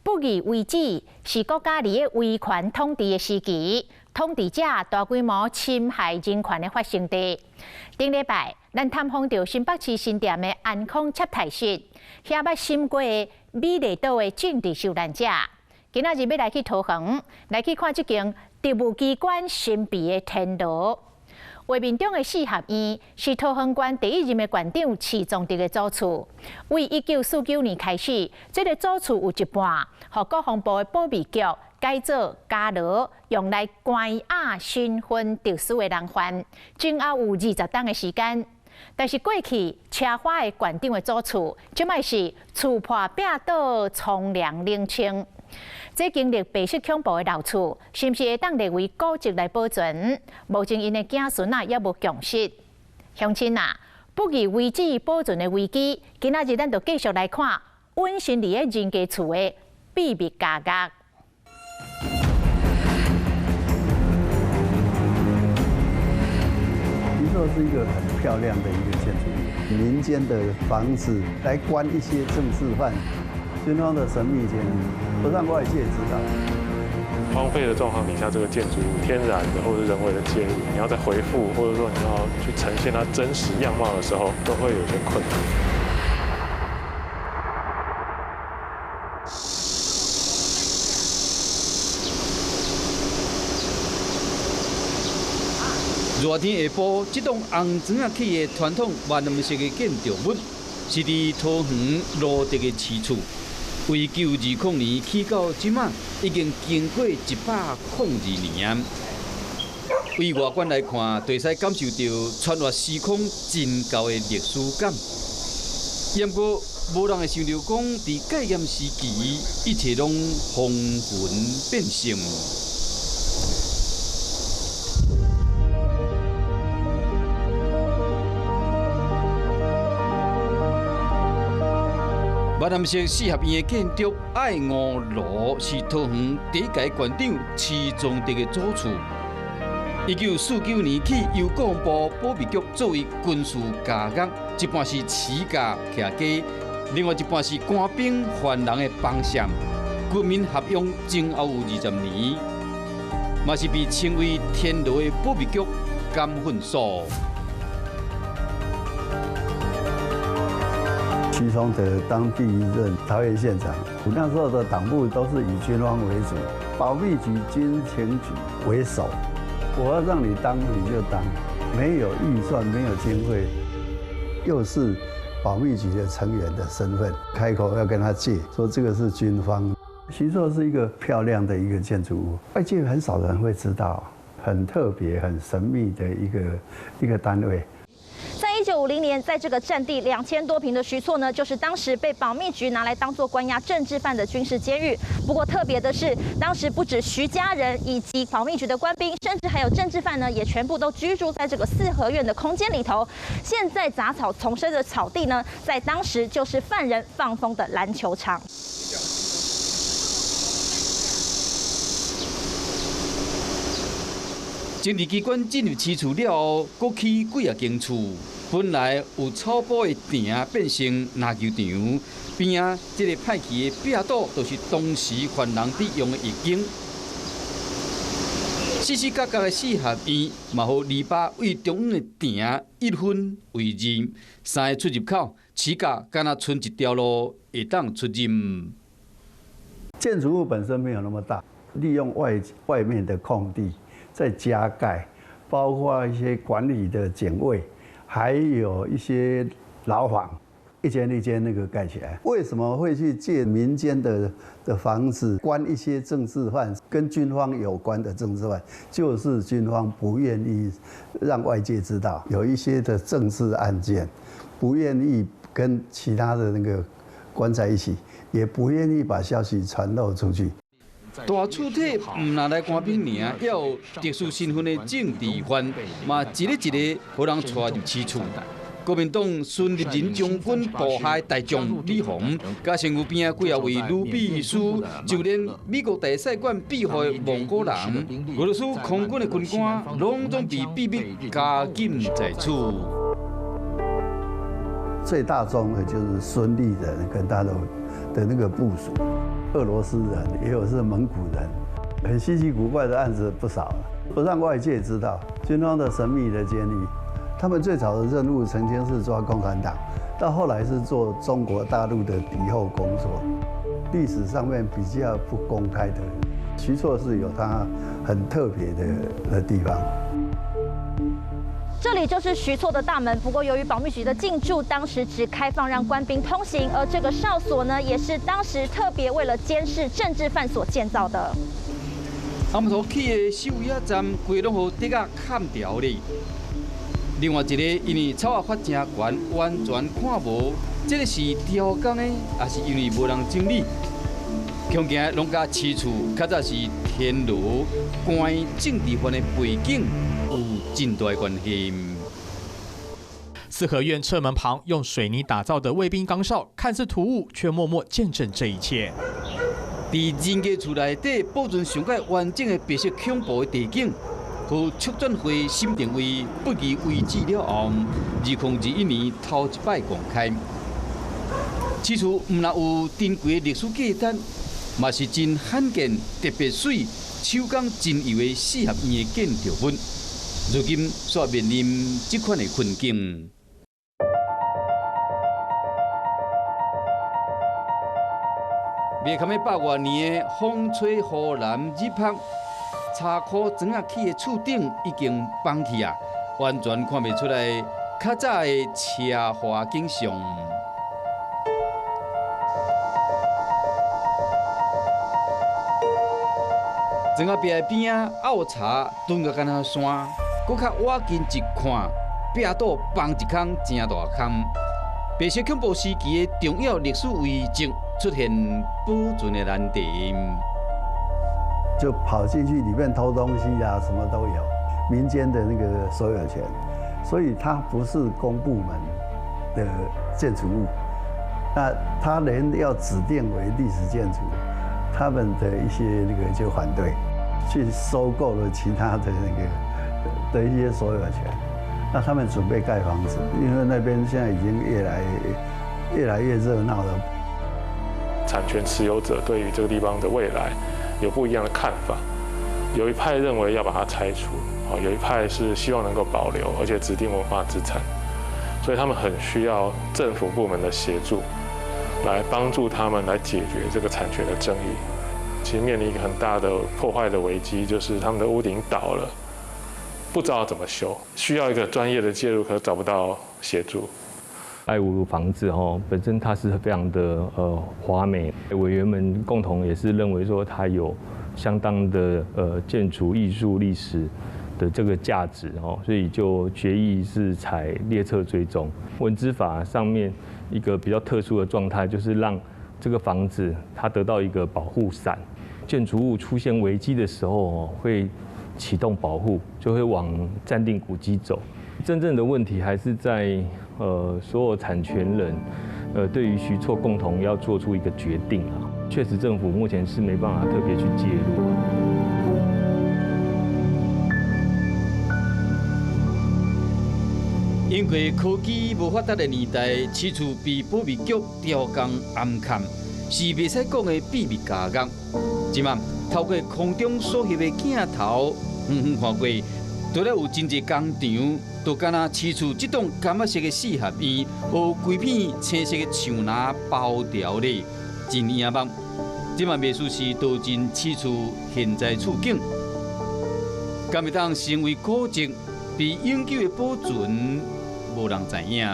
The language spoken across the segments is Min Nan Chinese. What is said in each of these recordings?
不義遺址是國家佇咧威權統治的時期，統治者大規模侵害人權的發生地。頂禮拜，咱探訪著新北市新店的安康插台室，遐捌審過美麗島的政治受難者。今仔日欲來去桃園，來去看這間特務機關神秘的天牢。畫面中的四合院是桃園縣第一任的縣長徐宗德的祖厝。為1949年開始，這个祖厝有一半，予國防部的保密局改做監牢，用來關押身份特殊的人犯。前後有20冬的時間。但是過去奢華的縣長的祖厝，這擺是厝破壁倒、窗簾冷清。這經歷白色恐怖的老厝，是毋是會當列為古蹟來保存？目前𪜶的子孫啊，猶無共識。鄉親啊，不義遺址保存的危機，今仔日咱就繼續來看隱身佇咧人家厝的秘密監獄。徐厝是一個很漂亮的一個建築物，民間的房子來關一些政治犯。軍方的神秘間，不讓外界知道。荒廢的狀況底下，這個建築物天然的或者人為的介入，你要再恢復，或者說你要去呈現它真實樣貌的時候，都會有些困難。熱天下晡，這棟紅磚仔起的傳統閩南式的建築物，是佇桃園蘆竹的市厝。從1920年起到這馬，已經經過102年啊！對外觀來看，就會使感受著穿越時空真厚的歷史感。毋過，無人會想著講，佇戒嚴時期，一切攏風雲變色。閩南式四合院的建築愛吳樓是桃園第一屆縣長徐宗德的祖厝。1949年起，由國防部保密局作為軍事監獄，一半是飼監徛家，另外一半是官兵犯人的房舍。軍民合用前後有20年，嘛是被稱為天牢的保密局監訓所。徐宗德當第一任桃園縣長，那時候的黨部都是以軍方為主，保密局、軍情局為首。我要讓你當你就當，沒有預算，沒有經費，又是保密局的成員的身份，開口要跟他借，說這個是軍方。徐厝是一個漂亮的一個建築物，外界很少人會知道，很特別、很神秘的一個單位。在1950年，在這個佔地2000多平的徐厝呢，就是當時被保密局拿來當做關押政治犯的軍事監獄。不過特別的是，當時不止徐家人以及保密局的官兵，甚至還有政治犯呢，也全部都居住在這個四合院的空間裡頭。現在雜草叢生的草地呢，在當時就是犯人放風的籃球場。政治機關進入市厝了後，閣起幾仔間厝。本來有草埔的埕變成籃球場，邊仔這個歹去的壁堵，就是當時犯人佇用的浴間。四四角角的四合院，嘛予籬笆對中央的埕一分為二，三个出入口，市價敢若賰一條路會當出入。建築物本身沒有那麼大，利用外面的空地再加蓋，包括一些管理的警衛，還有一些牢房，一間一間那個蓋起來。為什麼會去借民間的房子關一些政治犯，跟軍方有關的政治犯，就是軍方不願意讓外界知道，有一些的政治案件，不願意跟其他的那個關在一起，也不願意把消息傳漏出去。大厝體毋若來官兵爾，猶有特殊身份的政治犯，嘛一个一个予人帶入市厝。國民黨孫立人將軍部下大將李鴻，佮身軀邊仔幾仔位女秘書，就連美國大使館庇護的蒙古人、俄羅斯空軍的軍官，攏總被秘密監禁在此。最大宗的就是孫立人跟他的的那个部署，俄罗斯人也有是蒙古人，很稀奇古怪的案子不少，不让外界知道。军方的神秘的监狱，他们最早的任务曾经是抓共产党，到后来是做中国大陆的敌后工作。历史上面比较不公开的，徐厝是有它很特别的地方。这里就是徐厝的大门，不过由于保密局的进驻，当时只开放让官兵通行，而这个哨所呢，也是当时特别为了监视政治犯所建造的。暗涂起的收押站，规拢予竹仔砍掉咧。另外一个，因为草仔发真悬，完全看无，这个是雕工的，还是因为无人整理？恐惊拢佮市厝较早是天罗关政治犯的背景有真大关系。四合院侧门旁用水泥打造的卫兵岗哨，看似突兀，却默默见证这一切。伫人家厝内底保存上盖完整的白色恐怖的地景，予促转会审定为不宜为止了后，2021年头一摆公开。起初毋但有珍贵的历史价值，嘛是真罕见、特别媠、手工真幼的四合院的建筑物，如今煞面临这款的困境。未堪100外年的风吹湖南日拍，茶箍砖仔起的厝顶已经崩去啊，完全看袂出来较早的奢华景象。砖仔壁的边仔拗柴蹲个敢若山，阁较倚近一看，壁倒崩一空，真大空。白色恐怖时期的重要历史遗迹出现保存的难题，就跑进去里面偷东西啊，什么都有，民间的那个所有权，所以它不是公部门的建筑物，那它连要指定为历史建筑，他们的一些那个就反对，去收购了其他的那个的一些所有权，那他们准备盖房子，因为那边现在已经越来越热闹了。产权持有者对于这个地方的未来有不一样的看法，有一派认为要把它拆除，有一派是希望能够保留，而且指定文化资产，所以他们很需要政府部门的协助，来帮助他们来解决这个产权的争议。其实面临一个很大的破坏的危机，就是他们的屋顶倒了，不知道怎么修，需要一个专业的介入，可找不到协助。爱屋房子哈，本身它是非常的华美，委员们共同也是认为说它有相当的建筑艺术历史的这个价值哦，所以就决议是采列册追踪。文资法上面一个比较特殊的状态，就是让这个房子它得到一个保护伞，建筑物出现危机的时候哦，会启动保护，就会往暂定古迹走。真正的问题还是在所有产权人，对于徐厝共同要做出一个决定啊。确实，政府目前是没办法特别去介入。因为科技无发达的年代，市厝被保密局调工暗藏，是袂使讲的秘密家业。这摆透过空中所翕的镜头，远远看过，除了有真济工厂，就敢若市厝这栋柑仔色的四合院，予规片青色的树林包掉咧，真影目。这摆袂输是道尽市厝现在处境，敢会当成为古迹，被永久的保存，无人知影。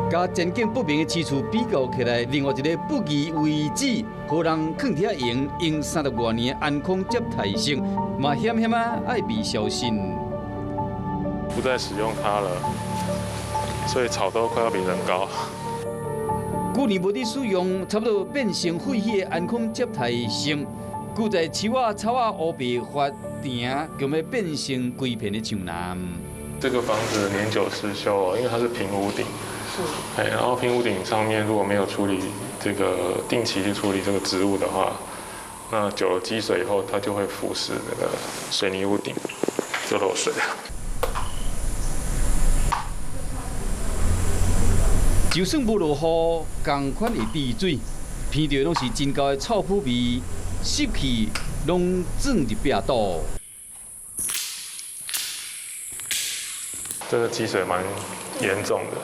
佮前景不明的市厝比较起来，另外一个不宜位置，予人囥伫遐用，用30外年的安康接待室，嘛险险啊爱被小心。不再使用它了，所以草都快要比人高。旧年无伫使用，差不多变成废弃的安康接待室，旧在树仔、草仔乌白发埕，就欲变成规片的树林。这个房子年久失修，因为它是平屋顶。哎，然后平屋顶上面如果没有处理这个定期去处理这个植物的话，那久了积水以后，它就会腐蚀那个水泥屋顶，就漏水了。就算無落雨，仝款會滴水，鼻著攏是真厚的臭腐味，濕氣攏鑽入壁肚。這個積水蠻嚴重的。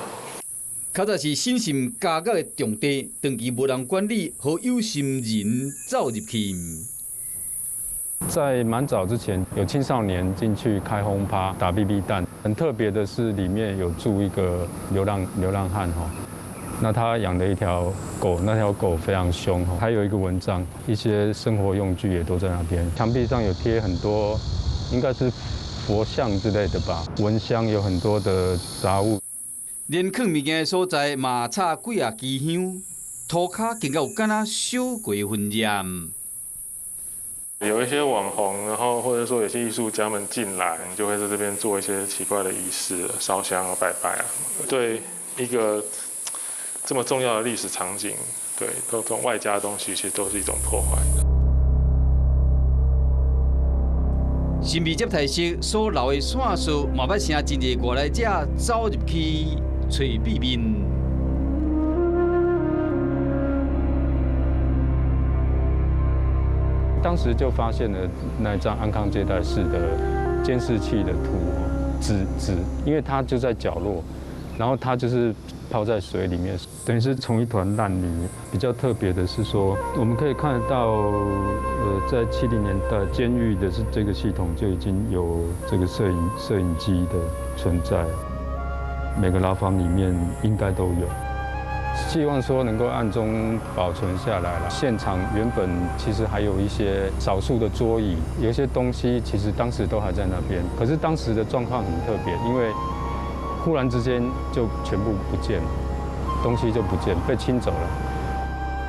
較早是審慎加額的重地，長期無人管理，予有心人走入去。在蠻早之前，有青少年進去開轟趴、打 BB 彈。很特別的是，裡面有住一個流浪漢哈。那他養了一條狗，那條狗非常兇。還有一個蚊帳，一些生活用具也都在那邊。牆壁上有貼很多，應該是佛像之類的吧。蚊香有很多的雜物。連囥物件的所在嘛，插幾仔支香，塗跤更加有敢若燒過痕跡。有一些網紅，然後或者說有些藝術家們進來，你就會在這邊做一些奇怪的儀式，燒香啊、拜拜啊。對一個這麼重要的歷史場景，對各種外加的東西，其實都是一種破壞。神秘接待室所留的線索，嘛捌成真濟外來者走入去揣秘密。當時就發現了那張安康接待室的監視器的圖，紙，因為它就在角落，然後它就是泡在水裡面，等於是從一團爛泥。比較特別的是說，我們可以看得到，在70年代監獄的是這個系統就已經有這個攝影機的存在，每個牢房裡面應該都有。希望說能夠暗中保存下來了。現場原本其實還有一些少數的桌椅，有一些東西其實當時都還在那邊。可是當時的狀況很特別，因為忽然之間就全部不見了，東西就不見，被清走了。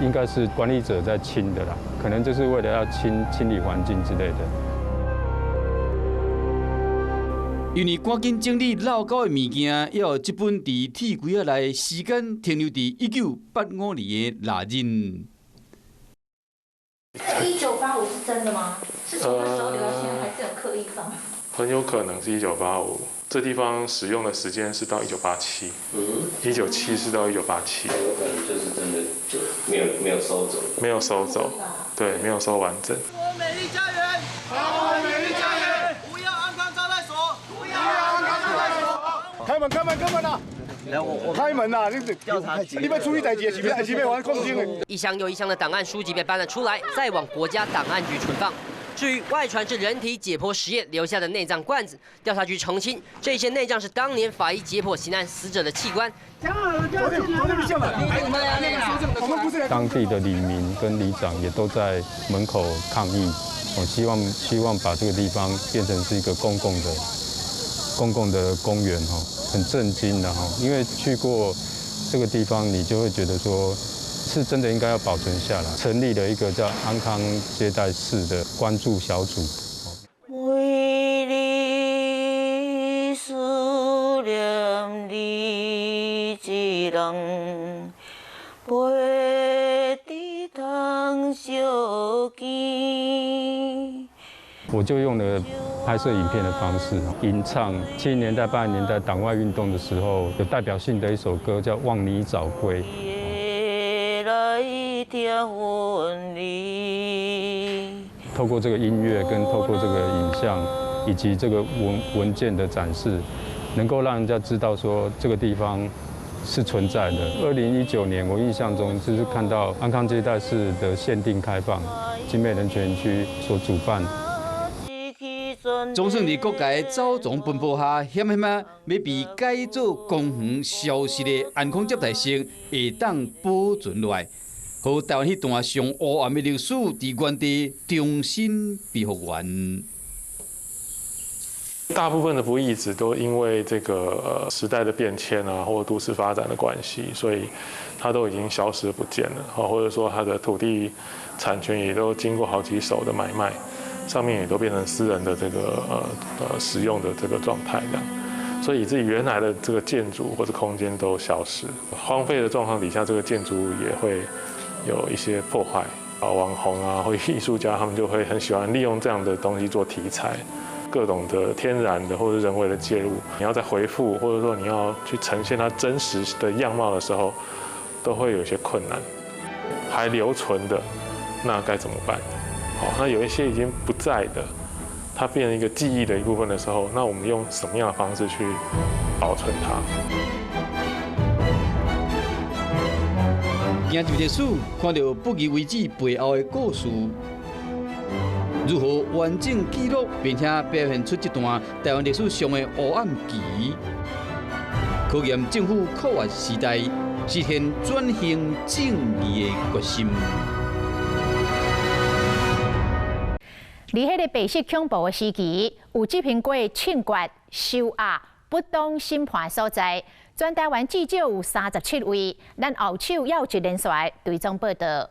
應該是管理者在清的啦，可能就是為了要清理環境之類的。因為趕緊整理落狗的物件，還有這本佇鐵櫃仔內時間停留佇1985年的蠟印。1985是真的嗎？是從那時候留到現在，還是有刻意放？很有可能是1985。這地方使用的時間是到1987，1974到1987。有可能就是真的就沒有收走，沒有收走，對，沒有收完整。美麗家園，好美麗家園，不要安康招待所，不要安康招待所。開門，開門，開門啊！開門啊！你調查局，你欲處理代誌，是欲還抗爭的？一箱又一箱的檔案書籍被搬了出來，再往國家檔案局存放。至於外傳是人體解剖實驗留下的內臟罐子，調查局澄清，這些內臟是當年法醫解剖刑案死者的器官。當地的里民跟里長也都在門口抗議，我希望把這個地方變成是一個公共的公園哈，很震驚的哈，因為去過這個地方，你就會覺得說，是真的應該要保存下來。成立了一個叫安康接待室的關注小組。為你思念你一人，陪佇窗相見。我就用了拍攝影片的方式，吟唱70年代、80年代黨外運動的時候有代表性的一首歌，叫《望你早歸》。透過這個音樂，跟透過這個影像，以及這個文件的展示，能夠讓人家知道說這個地方是存在的。2019年，我印象中就是看到安康接待室的限定開放，景美人權區所主辦。總算佇國家走總奔波下，險險仔欲被改做公園消失的安康接待室，會當保存落來，予台灣彼段上烏暗的歷史，佇原地重新被復原。大部分的不義址都因為這個時代的變遷啊，或都市發展的關係，所以它都已經消失不見了，或者說它的土地產權也都經過好幾手的買賣。上面也都變成私人的這個使用的這個狀態這樣，所以以至於原來的這個建築或者空間都消失，荒廢的狀況底下，這個建築物也會有一些破壞啊，網紅啊或藝術家他們就會很喜歡利用這樣的東西做題材。各種的天然的或者人為的介入，你要再恢復，或者說你要去呈現它真實的樣貌的時候，都會有些困難。還留存的，那該怎麼辦？好，那有一些已經不在的，它變成一個記憶的一部分的時候，那我們用什麼樣的方式去保存它？行入歷史，看到不義遺址背後的故事，如何完整記錄，並且表現出這段台灣歷史上的黑暗期，考驗政府跨越時代實現轉型正義的決心。佇彼个白色恐怖的時期，有執行過槍決、收押、不當審判的所在，全台灣至少有37位。咱後手猶有一連串追蹤報導。